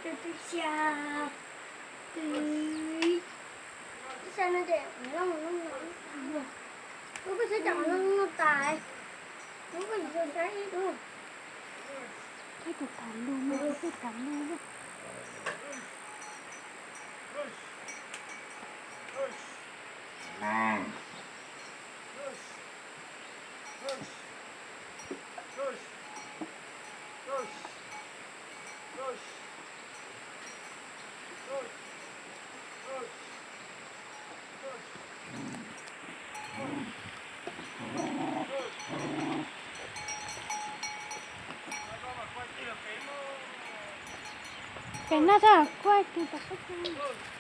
Tus twg xya, tus xya no ces qhov looj no, lub koj xav cov qhov looj no tas, lub koj tsis tau saib ib lub. Tus tas lug no, tus twg tas lug no. Pem no tso, kuaj kiag tom qab tso.